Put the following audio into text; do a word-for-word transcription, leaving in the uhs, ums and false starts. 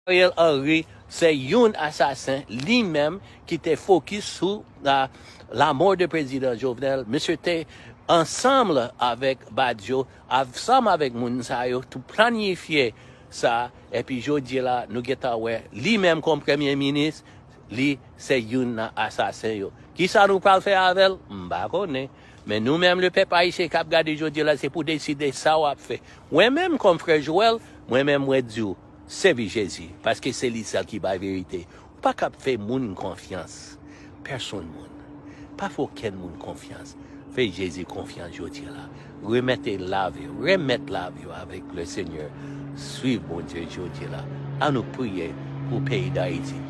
Ariel Henry se youn asasen li menm ki te fokis sou la, la mort de prezidan Jovenel. Misye te ansanm avèk Badio, ansanm avèk moun sa yo, tou planifye sa. Epi jodi la, nou gentan wè li menm kòm premye minis, li se youn nan asasen yo. Kisa nou pral fè avè l? M pa konnen. Men nou menm, lepèp ayisyen k ap gade jodi la, se pou deside sa w ap fè. Mwen menm, kòm frè Joel, mwen menm, mwen di w, sèvi Jezi, paske se li sèl ki bay verite. Ou pa kab fè moun konfyans. Pèsonn moun. Pa fè okenn moun konfyans. Fè Jezi konfyans jodi la. Remete lavi, remèt lavi avèk le Senyè. Swiv Bondye jodi la. An nou priye pou peyi Dayiti.